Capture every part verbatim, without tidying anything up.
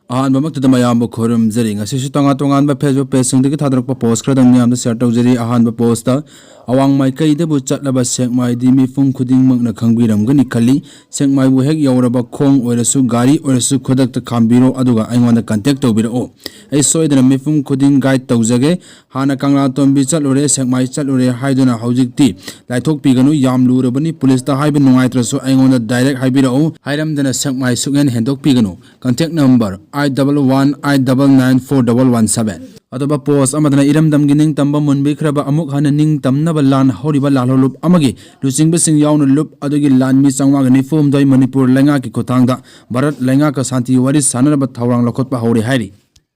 ꯑꯍꯥꯟꯕꯃꯛꯇꯗ ꯃꯌꯥꯝꯕꯨ ꯈꯨꯔꯨꯝꯖꯔꯤ꯫ ꯉꯁꯤꯁꯨ ꯇꯣꯉꯥꯟ ꯇꯣꯉꯥꯟꯕ Facebook pageꯁꯤꯡꯗꯒꯤ ꯊꯥꯗꯣꯔꯛꯄ post ꯈꯔꯗꯪ ꯃꯌꯥꯝꯗ share ꯇꯧꯖꯔꯤ꯫ ꯑꯍꯥꯟꯕ postꯇ, "ꯑꯋꯥꯡ ꯃꯥꯏꯀꯩꯗꯕꯨ ꯆꯠꯂꯕ ꯁꯦꯛꯃꯥꯏꯗꯤ ꯃꯤꯄꯨꯝ ꯈꯨꯗꯤꯡꯃꯛꯅ ꯈꯪꯕꯤꯔꯝꯒꯅꯤ ꯈꯜꯂꯤ꯫ ꯁꯦꯛꯃꯥꯏꯕꯨ ꯍꯦꯛ ꯌꯧꯔꯕ, ꯈꯣꯡ ꯑꯣꯏꯔꯁꯨ ꯒꯥꯔꯤ ꯑꯣꯏꯔꯁꯨ, ꯈꯨꯗꯛꯇ ꯈꯥꯝꯕꯤꯔꯣ, ꯑꯗꯨꯒ ꯑꯩꯉꯣꯟꯗ contact ꯇꯧꯕꯤꯔꯛꯑꯣ꯫ ꯑꯩ ꯁꯣꯏꯗꯅ ꯃꯤꯄꯨꯝ ꯈꯨꯗꯤꯡ guide ꯇꯧꯖꯒꯦ꯫ ꯍꯥꯟꯅ ꯀꯪꯂꯥꯇꯣꯝꯕꯤ ꯆꯠꯂꯨꯔꯦ, ꯁꯦꯛꯃꯥꯏ ꯆꯠꯂꯨꯔꯦ ꯍꯥꯏꯗꯨꯅ ꯍꯧꯖꯤꯛꯇꯤ ꯂꯥꯏꯊꯣꯛꯄꯤꯒꯅꯨ꯫ ꯌꯥꯝ ꯂꯨꯔꯕꯅꯤ, policeꯇ ꯍꯥꯏꯕ ꯅꯨꯡꯉꯥꯏꯇ꯭ꯔꯁꯨ ꯑꯩꯉꯣꯟꯗ direct ꯍꯥꯏꯕꯤꯔꯛꯎ꯫ ꯍꯥꯏꯔꯝꯗꯅ ꯁꯦꯛꯃꯥꯏ ꯁꯨꯛꯍꯦꯟ ꯍꯦꯟꯗꯣꯛꯄꯤꯒꯅꯨ꯫ Contact number eight double one eight double nine four double one seven꯫ ꯑꯇꯣꯞꯄ post ꯑꯃꯗꯅ ꯏꯔꯝꯗꯝꯒꯤ ꯅꯤꯡꯇꯝꯕ ꯃꯨꯟꯕꯤꯈ꯭ꯔꯕ, ꯑꯃꯨꯛ ꯍꯟꯅ ꯅꯤꯡꯇꯝꯅꯕ ꯂꯥꯟ ꯍꯧꯔꯤꯕ ꯂꯥꯜꯍꯧꯂꯨꯞ ꯑꯃꯒꯤ ꯂꯨꯆꯤꯡꯕꯁꯤꯡ ꯌꯥꯎꯅ ꯂꯨꯞ ꯑꯗꯨꯒꯤ ꯂꯥꯟꯃꯤ ꯆꯥꯝꯃꯉꯥꯒ ꯅꯤꯐꯨ ꯍꯨꯝꯗꯣꯏ ꯃꯅꯤꯄꯨꯔ ꯂꯩꯉꯥꯛꯀꯤ ꯈꯨꯠꯊꯥꯡꯗ ꯚꯥꯔꯠ ꯂꯩꯉꯥꯛꯀ ꯁꯥꯟꯇꯤ ꯋꯥꯔꯤ ꯁꯥꯟꯅꯅꯕ ꯊꯧꯔꯥꯡ ꯂꯧꯈꯠꯄ ꯍꯧꯔꯦ ꯍꯥꯏꯔꯤ꯫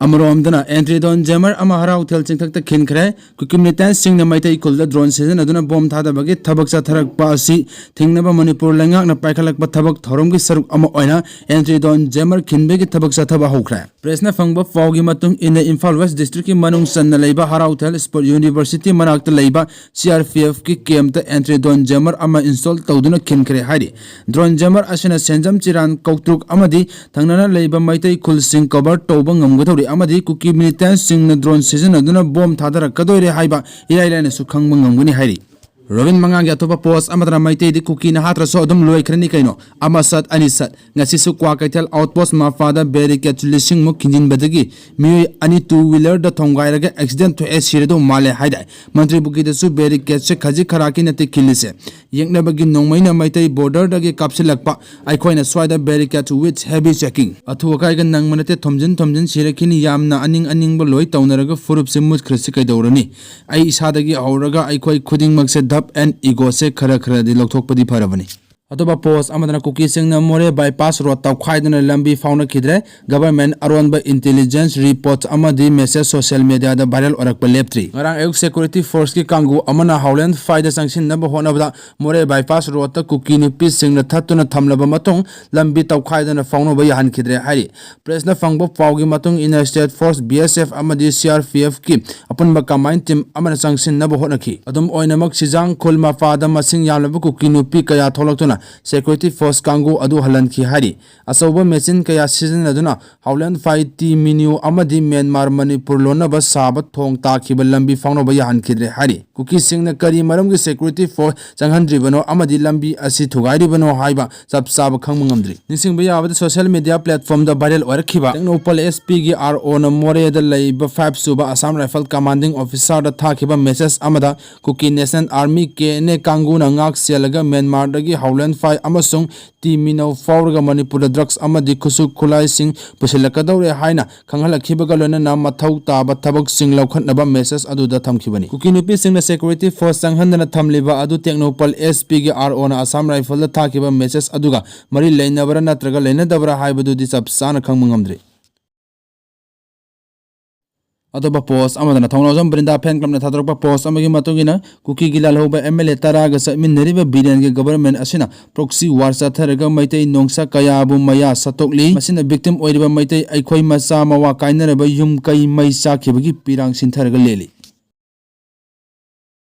ꯑꯃꯔꯣꯝꯗꯅ, ꯑꯦꯟꯇ꯭ꯔꯤꯗꯣꯟ ꯖꯦꯃꯔ ꯑꯃ ꯍꯔꯥꯎꯊꯦꯜ ꯆꯤꯡꯊꯛꯇ ꯈꯤꯟꯈ꯭ꯔꯦ꯫ ꯀꯨꯀꯤ ꯃꯤꯂꯤꯇꯦꯟꯁꯁꯤꯡꯅ ꯃꯩꯇꯩ ꯈꯨꯜꯗ drone ꯁꯤꯖꯤꯟꯅꯗꯨꯅ bomb ꯊꯥꯗꯕꯒꯤ ꯊꯕꯛ ꯆꯠꯊꯔꯛꯄ ꯑꯁꯤ ꯊꯤꯡꯅꯕ ꯃꯅꯤꯄꯨꯔ ꯂꯩꯉꯥꯛꯅ ꯄꯥꯏꯈꯠꯂꯛꯄ ꯊꯕꯛ ꯊꯧꯔꯝꯒꯤ ꯁꯔꯨꯛ ꯑꯃ ꯑꯣꯏꯅ ꯑꯦꯟꯇ꯭ꯔꯤꯗꯣꯟ ꯖꯦꯃꯔ ꯈꯤꯟꯕꯒꯤ ꯊꯕꯛ ꯆꯠꯊꯕ ꯍꯧꯈ꯭ꯔꯦ꯫ Pressꯅ ꯐꯪꯕ ꯄꯥꯎꯒꯤ ꯃꯇꯨꯡ ꯏꯟꯅ, ꯏꯝꯐꯥꯜ West Districtꯀꯤ ꯃꯅꯨꯡ ꯆꯟꯅ ꯂꯩꯕ ꯍꯔꯥꯎꯊꯦꯜ Sport University ꯃꯅꯥꯛꯇ ꯂꯩꯕ CRPFꯀꯤ campꯇ ꯑꯦꯟꯇ꯭ꯔꯤꯗꯣꯟ ꯖꯦꯃꯔ ꯑꯃ install ꯇꯧꯗꯨꯅ ꯈꯤꯟꯈ꯭ꯔꯦ ꯍꯥꯏꯔꯤ꯫ Drone ꯖꯦꯃꯔ ꯑꯁꯤꯅ ꯁꯦꯟꯖꯝ, ꯆꯤꯔꯥꯟ, ꯀꯧꯇ꯭ꯔꯨꯛ ꯑꯃꯗꯤ ꯊꯪꯅꯅ ꯂꯩꯕ ꯃꯩꯇꯩ ꯈꯨꯜꯁꯤꯡ cover ꯇꯧꯕ ꯉꯝꯒꯗꯧꯔꯤ ꯑꯃꯗꯤ ꯀꯨꯀꯤ ꯃꯤꯂꯤꯇꯦꯟꯁꯁꯤꯡꯅ drone ꯁꯤꯖꯤꯟꯅꯗꯨꯅ bomb ꯊꯥꯗꯔꯛꯀꯗꯣꯏꯔꯦ ꯍꯥꯏꯕ ꯏꯔꯥꯏ ꯂꯥꯏꯅꯁꯨ ꯈꯪꯕ ꯉꯝꯒꯅꯤ ꯍꯥꯏꯔꯤ꯫ ꯔꯣꯕꯤꯟ ꯃꯉꯥꯡꯒꯤ ꯑꯇꯣꯞꯄ post ꯑꯃꯗꯅ, "ꯃꯩꯇꯩꯗꯤ ꯀꯨꯀꯤꯅ ꯍꯥꯠꯇ꯭ꯔꯁꯨ ꯑꯗꯨꯝ ꯂꯣꯏꯈ꯭ꯔꯅꯤ ꯀꯩꯅꯣ, ꯑꯃ ꯁꯠ ꯑꯅꯤ ꯁꯠ"꯫ ꯉꯁꯤꯁꯨ ꯀ꯭ꯋꯥꯀꯩꯊꯦꯜ outpost ꯃꯄꯥꯗ barricade ꯂꯤꯁꯤꯡꯃꯨꯛ ꯈꯤꯟꯖꯤꯟꯕꯗꯒꯤ ꯃꯤꯑꯣꯏ ꯑꯅꯤ two wheelerꯗ ꯊꯣꯝꯒꯥꯏꯔꯒ accident ꯊꯣꯛꯑꯦ, ꯁꯤꯔꯗꯧ ꯃꯥꯜꯂꯦ ꯍꯥꯏꯗꯥꯏ꯫ ꯃꯟꯇ꯭ꯔꯤ ꯄꯨꯈ꯭ꯔꯤꯗꯁꯨ barricadeꯁꯦ ꯈꯖꯤꯛ ꯈꯔꯥꯛꯀꯤ ꯅꯠꯇꯦ ꯈꯤꯜꯂꯤꯁꯦ꯫ ꯌꯦꯛꯅꯕꯒꯤ ꯅꯣꯡꯃꯩꯅ ꯃꯩꯇꯩ borderꯗꯒꯤ ꯀꯥꯞꯁꯤꯜꯂꯛꯄ, ꯑꯩꯈꯣꯏꯅ ꯁ꯭ꯋꯥꯏꯗ barricade with heavy checking꯫ ꯑꯊꯨ ꯑꯀꯥꯏꯒ ꯅꯪꯕ ꯅꯠꯇꯦ, ꯊꯣꯝꯖꯤꯟ ꯊꯣꯝꯖꯤꯟ ꯁꯤꯔꯛꯈꯤꯅꯤ꯫ ꯌꯥꯝꯅ ꯑꯅꯤꯡ ꯑꯅꯤꯡꯕ ꯂꯣꯏ ꯇꯧꯅꯔꯒ ꯐꯨꯔꯨꯞꯁꯦ ꯃꯨꯠꯈ꯭ꯔꯁꯤ ꯀꯩꯗꯧꯔꯅꯤ? ꯑꯩ ꯏꯁꯥꯗꯒꯤ ꯍꯧꯔꯒ ꯑꯩꯈꯣꯏ ꯈꯨꯗꯤꯡꯃꯛꯁꯦ doubt and egoꯁꯦ ꯈꯔ ꯈꯔꯗꯤ ꯂꯧꯊꯣꯛꯄꯗꯤ ꯐꯔꯕꯅꯤ꯫ ꯑꯇꯣꯞꯄ post ꯑꯃꯗꯅ, ꯀꯨꯀꯤꯁꯤꯡꯅ ꯃꯣꯔꯦ bypass road ꯇꯧꯈꯥꯏꯗꯨꯅ ꯂꯝꯕꯤ ꯐꯥꯎꯅꯈꯤꯗ꯭ꯔꯦ꯫ Government ꯑꯔꯣꯟꯕ intelligence report ꯑꯃꯗꯤ message social mediaꯗ viral ꯑꯣꯏꯔꯛꯄ ꯂꯦꯞꯇ꯭ꯔꯤ꯫ ꯉꯔꯥꯡ ꯑꯌꯨꯛ security forceꯀꯤ ꯀꯥꯡꯕꯨ ꯑꯃꯅ ꯍꯥꯎꯂꯦꯟ ꯐꯥꯏꯗ ꯆꯪꯁꯤꯟꯅꯕ ꯍꯣꯠꯅꯕꯗ ꯃꯣꯔꯦ bypass roadꯇ ꯀꯨꯀꯤ ꯅꯨꯄꯤꯁꯤꯡꯅ ꯊꯠꯇꯨꯅ ꯊꯝꯂꯕ ꯃꯇꯨꯡ ꯂꯝꯕꯤ ꯇꯧꯈꯥꯏꯗꯨꯅ ꯐꯥꯎꯅꯕ ꯌꯥꯍꯟꯈꯤꯗ꯭ꯔꯦ ꯍꯥꯏꯔꯤ꯫ Pressꯅ ꯐꯪꯕ ꯄꯥꯎꯒꯤ ꯃꯇꯨꯡ ꯏꯟꯅ, state force, BSF ꯑꯃꯗꯤ CRPFꯀꯤ ꯑꯄꯨꯟꯕ combined team ꯑꯃꯅ ꯆꯪꯁꯤꯟꯅꯕ ꯍꯣꯠꯅꯈꯤ꯫ ꯑꯗꯨꯝ ꯑꯣꯏꯅꯃꯛ, ꯁꯤꯖꯥꯡ ꯈꯨꯜ ꯃꯄꯥꯗ ꯃꯁꯤꯡ ꯌꯥꯝꯂꯕ ꯀꯨꯀꯤ ꯅꯨꯄꯤ ꯀꯌꯥ ꯊꯣꯛꯂꯛꯇꯨꯅ ꯁꯦꯀ꯭ꯌꯨꯔꯤꯇꯤ ꯐꯣꯔꯁ ꯀꯥꯡꯕꯨ ꯑꯗꯨ ꯍꯜꯍꯟꯈꯤ ꯍꯥꯏꯔꯤ꯫ ꯑꯆꯧꯕ ꯃꯦꯆꯤꯟ ꯀꯌꯥ ꯁꯤꯖꯤꯟꯅꯗꯨꯅ ꯍꯥꯎꯂꯦꯟ ꯐꯥꯏ ꯇꯤ ꯃꯤꯅꯤꯌꯨ ꯑꯃꯗꯤ ꯃ꯭ꯌꯥꯟꯃꯥꯔ ꯃꯅꯤꯄꯨꯔ ꯂꯣꯟꯅꯕ ꯁꯥꯕ ꯊꯣꯡ ꯇꯥꯈꯤꯕ ꯂꯝꯕꯤ ꯐꯥꯎꯅꯕ ꯌꯥꯍꯟꯈꯤꯗ꯭ꯔꯦ ꯍꯥꯏꯔꯤ꯫ ꯀꯨꯀꯤꯁꯤꯡꯅ ꯀꯔꯤ ꯃꯔꯝꯒꯤ ꯁꯦꯀ꯭ꯌꯨꯔꯤꯇꯤ ꯐꯣꯔꯁ ꯆꯪꯍꯟꯗ꯭ꯔꯤꯕꯅꯣ ꯑꯃꯗꯤ ꯂꯝꯕꯤ ꯑꯁꯤ ꯊꯨꯒꯥꯏꯔꯤꯕꯅꯣ ꯍꯥꯏꯕ ꯆꯞ ꯆꯥꯕ ꯈꯪꯕ ꯉꯝꯗ꯭ꯔꯤ꯫ ꯅꯤꯡꯁꯤꯡꯕ ꯌꯥꯕꯗ, ꯁꯣꯁꯤꯌꯦꯜ ꯃꯤꯗꯤꯌꯥ ꯄ꯭ꯂꯦꯠꯐꯣꯝꯗ ꯚꯥꯏꯔꯦꯜ ꯑꯣꯏꯔꯛꯈꯤꯕ ꯇꯦꯡꯅꯧꯄꯜ ꯑꯦꯁ ꯄꯤꯒꯤ ꯑꯥꯔ ꯑꯣꯅ ꯃꯣꯔꯦꯗ ꯂꯩꯕ ꯐꯥꯏꯚ ꯁꯨꯕ ꯑꯁꯥꯝ ꯔꯥꯏꯐꯜ ꯀꯃꯥꯟꯗꯤꯡ ꯑꯣꯐꯤꯁꯥꯔꯗ ꯊꯥꯈꯤꯕ ꯃꯦꯁꯦꯖ ꯑꯃꯗ, Kuki national army, K N A, ꯀꯥꯡꯕꯨꯅ ꯉꯥꯛ ꯁꯦꯜꯂꯒ ꯃ꯭ꯌꯥꯟꯃꯥꯔꯗꯒꯤ ꯍꯥꯎꯂꯦꯟ ꯐꯥꯏ ꯑꯃꯁꯨꯡ ꯇꯤ ꯃꯤꯅꯧ ꯐꯥꯎꯔꯒ ꯃꯅꯤꯄꯨꯔꯗ ꯗ꯭ꯔꯒꯁ ꯑꯃꯗꯤ ꯈꯨꯠꯁꯨ ꯈꯨꯠꯂꯥꯏꯁꯤꯡ ꯄꯨꯁꯤꯜꯂꯛꯀꯗꯧꯔꯦ ꯍꯥꯏꯅ ꯈꯪꯍꯜꯂꯛꯈꯤꯕꯒ ꯂꯣꯏꯅꯅ ꯃꯊꯧ ꯇꯥꯕ ꯊꯕꯛꯁꯤꯡ ꯂꯧꯈꯠꯅꯕ ꯃꯦꯁꯦꯖ ꯑꯗꯨꯗ ꯊꯝꯈꯤꯕꯅꯤ꯫ ꯀꯨꯀꯤ ꯅꯨꯄꯤꯁꯤꯡꯅ ꯁꯦꯀ꯭ꯌꯨꯔꯤꯇꯤ ꯐꯣꯔꯁ ꯆꯪꯍꯟꯗꯅ ꯊꯝꯂꯤꯕ ꯑꯗꯨ ꯇꯦꯡꯅꯧꯄꯜ ꯑꯦꯁ ꯄꯤꯒꯤ ꯑꯥꯔ ꯑꯣꯅ ꯑꯁꯥꯝ ꯔꯥꯏꯐꯜꯗ ꯊꯥꯈꯤꯕ ꯃꯦꯁꯦꯖ ꯑꯗꯨꯒ ꯃꯔꯤ ꯂꯩꯅꯕ꯭ꯔꯥ ꯅꯠꯇ꯭ꯔꯒ ꯂꯩꯅꯗꯕ꯭ꯔꯥ ꯍꯥꯏꯕꯗꯨꯗꯤ ꯆꯞ ꯆꯥꯅ ꯈꯪꯕ ꯉꯝꯗ꯭ꯔꯤ꯫ ꯑꯇꯣꯞꯄ ꯄꯣꯁ ꯑꯃꯗꯅ, ꯊꯧꯅꯥꯎꯖꯝ ꯕ꯭ꯔꯤꯟꯗꯥ ꯐꯦꯟ ꯀ꯭ꯂꯕꯅ ꯊꯥꯗꯣꯔꯛꯄ ꯄꯣꯁ ꯑꯃꯒꯤ ꯃꯇꯨꯡ ꯏꯟꯅ, ꯀꯨꯀꯤꯒꯤ ꯂꯥꯜꯍꯧꯕ ꯑꯦꯝ ꯑꯦꯜ ꯑꯦ ꯇꯔꯥꯒ ꯆꯠꯃꯤꯟꯅꯔꯤꯕ ꯕꯤꯔꯦꯟꯒꯤ ꯒꯕꯔꯃꯦꯟ ꯑꯁꯤꯅ ꯄ꯭ꯔꯣꯛꯁꯤ ꯋꯥꯔ ꯆꯠꯊꯔꯒ ꯃꯩꯇꯩ ꯅꯣꯡꯁꯥ ꯀꯌꯥꯕꯨ ꯃꯌꯥ ꯁꯠꯇꯣꯛꯂꯤ꯫ ꯃꯁꯤꯅ ꯚꯤꯛꯇꯤꯝ ꯑꯣꯏꯔꯤꯕ ꯃꯩꯇꯩ ꯑꯩꯈꯣꯏ ꯃꯆꯥ ꯃꯋꯥ ꯀꯥꯏꯅꯔꯕ ꯌꯨꯝ ꯀꯩ ꯃꯩ ꯆꯥꯛꯈꯤꯕꯒꯤ ꯄꯤꯔꯥꯡ ꯁꯤꯟꯊꯔꯒ ꯂꯦꯜꯂꯤ꯫